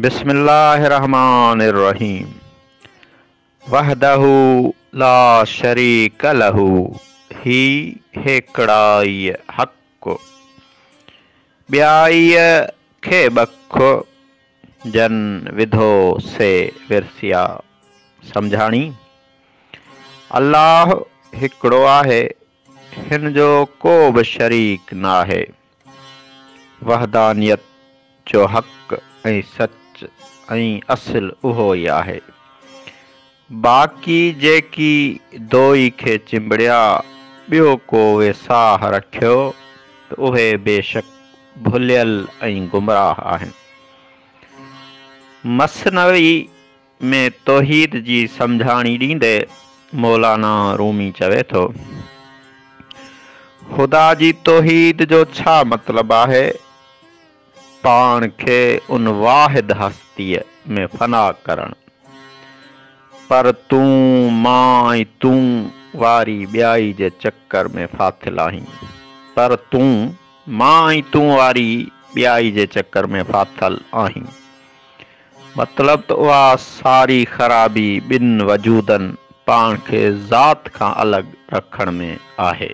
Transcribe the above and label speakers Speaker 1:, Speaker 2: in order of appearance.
Speaker 1: بسم الله الرحمٰن الرحيم وحده لا شريڪ له هي هيڪڙائيء حق، ٻيائيء کي ٻک، جن وڌو سي ورسيا. سمجهاڻي، الله هڪڙو آهي، هن جو ڪو به شريڪ ناهي. وحدانيت جو حق ۽ سچ ۽ اصل اهو ئي آهي. باقي جيڪي دوئي کي چنبڙيا، ٻيو ڪو ويساهه رکيو ته اهي بيشڪ ڀليل ۽ گمراهه آهن. مثنوي ۾ توحيد جي سمجهاڻي ڏيندي مولانا رومي چوي ٿو، خدا جي توحيد جو ڇا مطلب آهي؟ پاڻ کي ان واحد هستيء ۾ فنا ڪرڻ. پر تون، مان ۽ تون واري ٻيائي جي چڪر ۾ ڦاٿل آهين. پر تون، مان ۽ تون واري ٻيائي جي چڪر ۾ ڦاٿل آهين. مطلب ته اها ساري خرابي ٻن وجودن، پاڻ کي ذات کان الڳ رکڻ ۾ آهي.